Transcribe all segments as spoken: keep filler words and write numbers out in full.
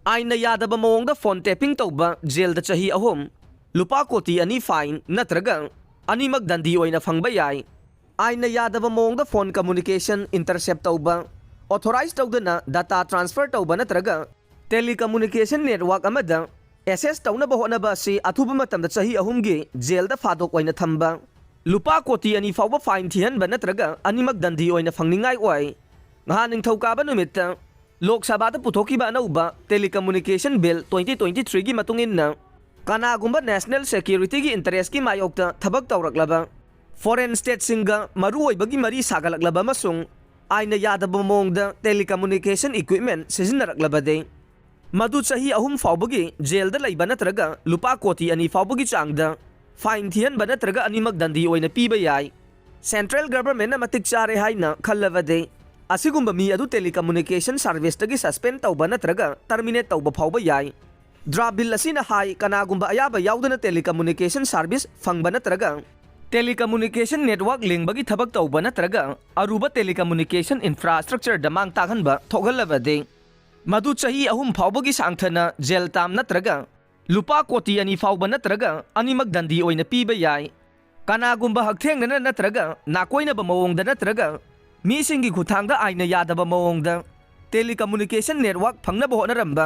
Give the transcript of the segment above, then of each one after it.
ꯑꯥꯏꯟꯅ ꯌꯥꯗꯕ ꯃꯑꯣꯡꯗ ꯐꯣꯟ ꯇꯦꯄꯤꯡ ꯇꯧꯕ, ꯖꯦꯜꯗ ꯆꯍꯤ ꯑꯍꯨꯝ, ꯂꯨꯄꯥ ꯀꯣꯇꯤ ꯑꯅꯤ ꯐꯥꯏꯟ ꯅꯠꯇ꯭ꯔꯒ ꯑꯅꯤꯃꯛ ꯗꯟꯗꯤ ꯑꯣꯏꯅ ꯐꯪꯕ ꯌꯥꯏ꯫ ꯑꯥꯏꯟꯅ ꯌꯥꯗꯕ ꯃꯑꯣꯡꯗ ꯐꯣꯟ ꯀꯝꯃ꯭ꯌꯨꯅꯤꯀꯦꯁꯟ ꯏꯟꯇꯔꯁꯦꯞ ꯇꯧꯕ, ꯑꯣꯊꯣꯔꯥꯏꯖ ꯇꯧꯗꯅ ꯗꯇꯥ ꯇ꯭ꯔꯥꯟꯁꯐꯔ ꯇꯧꯕ ꯅꯠꯇ꯭ꯔꯒ ꯇꯦꯂꯤꯀꯝꯃ꯭ꯌꯨꯅꯤꯀꯦꯁꯟ ꯅꯦꯠꯋꯥꯔꯛ ꯑꯃꯗ ꯑꯦꯁꯦꯁ ꯇꯧꯅꯕ ꯍꯣꯠꯅꯕ ꯑꯁꯤ ꯑꯊꯨꯕ ꯃꯇꯝꯗ ꯆꯍꯤ ꯑꯍꯨꯝꯒꯤ ꯖꯦꯜꯗ ꯐꯥꯗꯣꯛ ꯑꯣꯏꯅ ꯊꯝꯕ, ꯂꯨꯄꯥ ꯀꯣꯇꯤ ꯑꯅꯤ ꯐꯥꯎꯕ ꯐꯥꯏꯟ ꯊꯤꯍꯟꯕ ꯅꯠꯇ꯭ꯔꯒ ꯑꯅꯤꯃꯛ ꯗꯟꯗꯤ ꯑꯣꯏꯅ ꯐꯪꯅꯤꯡꯉꯥꯏ ꯑꯣꯏ꯫ ꯉꯍꯥ ꯅꯤꯡꯊꯧꯀꯥꯕ ꯅꯨꯃꯤꯠꯇ ꯂꯣꯛ ꯁꯚꯥꯗ ꯄꯨꯊꯣꯛꯈꯤꯕ ꯑꯅꯧꯕ ꯇꯦꯂꯤꯀꯝꯃ꯭ꯌꯨꯅꯤꯀꯦꯁꯟ ꯕꯤꯜ ꯇ꯭ꯋꯦꯟꯇꯤ ꯇ꯭ꯋꯦꯟꯇꯤ ꯊ꯭ꯔꯤꯒꯤ ꯃꯇꯨꯡ ꯏꯟꯅ, ꯀꯅꯥꯒꯨꯝꯕ ꯅꯦꯁꯅꯦꯜ ꯁꯦꯀ꯭ꯌꯨꯔꯤꯇꯤꯒꯤ ꯏꯟꯇꯔꯦꯁꯀꯤ ꯃꯥꯌꯣꯛꯇ ꯊꯕꯛ ꯇꯧꯔꯛꯂꯕ, ꯐꯣꯔꯦꯟ ꯁ꯭ꯇꯦꯠꯁꯤꯡꯒ ꯃꯔꯨꯑꯣꯏꯕꯒꯤ ꯃꯔꯤ ꯁꯥꯒꯠꯂꯛꯂꯕ ꯑꯃꯁꯨꯡ ꯑꯥꯏꯟꯅ ꯌꯥꯗꯕ ꯃꯑꯣꯡꯗ ꯇꯦꯂꯤꯀꯝꯃ꯭ꯌꯨꯅꯤꯀꯦꯁꯟ ꯏꯀ꯭ꯋꯤꯞꯃꯦꯟ ꯁꯤꯖꯤꯟꯅꯔꯛꯂꯕꯗꯤ, ꯃꯗꯨ ꯆꯍꯤ ꯑꯍꯨꯝ ꯐꯥꯎꯕꯒꯤ ꯖꯦꯜꯗ ꯂꯩꯕ ꯅꯠꯇ꯭ꯔꯒ ꯂꯨꯄꯥ ꯀꯣꯇꯤ ꯑꯅꯤ ꯐꯥꯎꯕꯒꯤ ꯆꯥꯡꯗ ꯐꯥꯏꯟ ꯊꯤꯍꯟꯕ ꯅꯠꯇ꯭ꯔꯒ ꯑꯅꯤꯃꯛ ꯗꯟꯗꯤ ꯑꯣꯏꯅ ꯄꯤꯕ ꯌꯥꯏ꯫ ꯁꯦꯟꯇ꯭ꯔꯦꯜ ꯒꯚꯔꯟꯃꯦꯟꯠꯅ ꯃꯇꯤꯛ ꯆꯥꯔꯦ ꯍꯥꯏꯅ ꯈꯜꯂꯕꯗꯤ, ꯑꯁꯤꯒꯨꯝꯕ ꯃꯤ ꯑꯗꯨ ꯇꯦꯂꯤꯀꯝꯃ꯭ꯌꯨꯅꯤꯀꯦꯁꯟ ꯁꯥꯔꯚꯤꯁꯇꯒꯤ ꯁꯁꯄꯦꯟ ꯇꯧꯕ ꯅꯠꯇ꯭ꯔꯒ ꯇꯔꯃꯤꯅꯦꯠ ꯇꯧꯕ ꯐꯥꯎꯕ ꯌꯥꯏ꯫ ꯗ꯭ꯔꯥꯐ ꯕꯤꯜ ꯑꯁꯤꯅ ꯍꯥꯏ, ꯀꯅꯥꯒꯨꯝꯕ ꯑꯌꯥꯕ ꯌꯥꯎꯗꯅ ꯇꯦꯂꯤꯀꯝꯃ꯭ꯌꯨꯅꯤꯀꯦꯁꯟ ꯁꯥꯔꯚꯤꯁ ꯐꯪꯕ ꯅꯠꯇ꯭ꯔꯒ ꯇꯦꯂꯤꯀꯝꯃ꯭ꯌꯨꯅꯤꯀꯦꯁꯟ ꯅꯦꯠꯋꯥꯔꯛ ꯂꯤꯡꯕꯒꯤ ꯊꯕꯛ ꯇꯧꯕ ꯅꯠꯇ꯭ꯔꯒ ꯑꯔꯨꯕ ꯇꯦꯂꯤꯀꯝꯃ꯭ꯌꯨꯅꯤꯀꯦꯁꯟ ꯏꯟꯐ꯭ꯔꯥꯁ꯭ꯇ꯭ꯔꯛꯆꯔꯗ ꯃꯥꯡ ꯇꯥꯛꯍꯟꯕ ꯊꯣꯛꯍꯜꯂꯕꯗꯤ, ꯃꯗꯨ ꯆꯍꯤ ꯑꯍꯨꯝ ꯐꯥꯎꯕꯒꯤ ꯁꯥꯡꯊꯅ ꯖꯦꯜ ꯇꯥꯝ ꯅꯠꯇ꯭ꯔꯒ ꯂꯨꯄꯥ ꯀꯣꯇꯤ ꯑꯅꯤ ꯐꯥꯎꯕ ꯅꯠꯇ꯭ꯔꯒ ꯑꯅꯤꯃꯛ ꯗꯟꯗꯤ ꯑꯣꯏꯅ ꯄꯤꯕ ꯌꯥꯏ꯫ ꯀꯅꯥꯒꯨꯝꯕ ꯍꯛꯊꯦꯡꯅꯅ ꯅꯠꯇ꯭ꯔꯒ ꯅꯥꯀꯣꯏꯅꯕ ꯃꯑꯣꯡꯗ ꯅꯠꯇ꯭ꯔꯒ ꯃꯤꯁꯤꯡꯒꯤ ꯈꯨꯠꯊꯥꯡꯗ ꯑꯥꯏꯟꯅ ꯌꯥꯗꯕ ꯃꯑꯣꯡꯗ ꯇꯦꯂꯤꯀꯝꯃ꯭ꯌꯨꯅꯤꯀꯦꯁꯟ ꯅꯦꯠꯋꯥꯔꯛ ꯐꯪꯅꯕ ꯍꯣꯠꯅꯔꯝꯕ,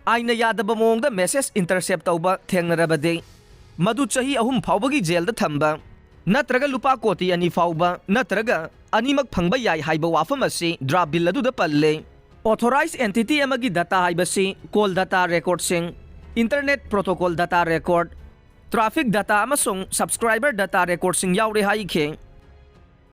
ꯑꯥꯏꯟꯅ ꯌꯥꯗꯕ ꯃꯑꯣꯡꯗ ꯃꯦꯁꯦꯖ ꯏꯟꯇꯔꯁꯦꯞ ꯇꯧꯕ ꯊꯦꯡꯅꯔꯕꯗꯤ, ꯃꯗꯨ ꯆꯍꯤ ꯑꯍꯨꯝ ꯐꯥꯎꯕꯒꯤ ꯖꯦꯜꯗ ꯊꯝꯕ ꯅꯠꯇ꯭ꯔꯒ ꯂꯨꯄꯥ ꯀꯣꯇꯤ ꯑꯅꯤ ꯐꯥꯎꯕ ꯅꯠꯇ꯭ꯔꯒ ꯑꯅꯤꯃꯛ ꯐꯪꯕ ꯌꯥꯏ ꯍꯥꯏꯕ ꯋꯥꯐꯝ ꯑꯁꯤ ꯗ꯭ꯔꯥꯐ ꯕꯤꯜ ꯑꯗꯨꯗ ꯄꯜꯂꯦ꯫ ꯑꯣꯊꯣꯔꯥꯏꯖ ꯑꯦꯟꯇꯤꯇꯤ ꯑꯃꯒꯤ ꯗꯇꯥ ꯍꯥꯏꯕꯁꯤ ꯀꯣꯜ ꯗꯇꯥ ꯔꯦꯀꯣꯔꯗꯁꯤꯡ, internet protocol data record, traffic data ꯑꯃꯁꯨꯡ ꯁꯕꯁꯀ꯭ꯔꯥꯏꯕꯔ ꯗꯇꯥ ꯔꯦꯀꯣꯔꯗꯁꯤꯡ ꯌꯥꯎꯔꯦ ꯍꯥꯏꯈꯤ꯫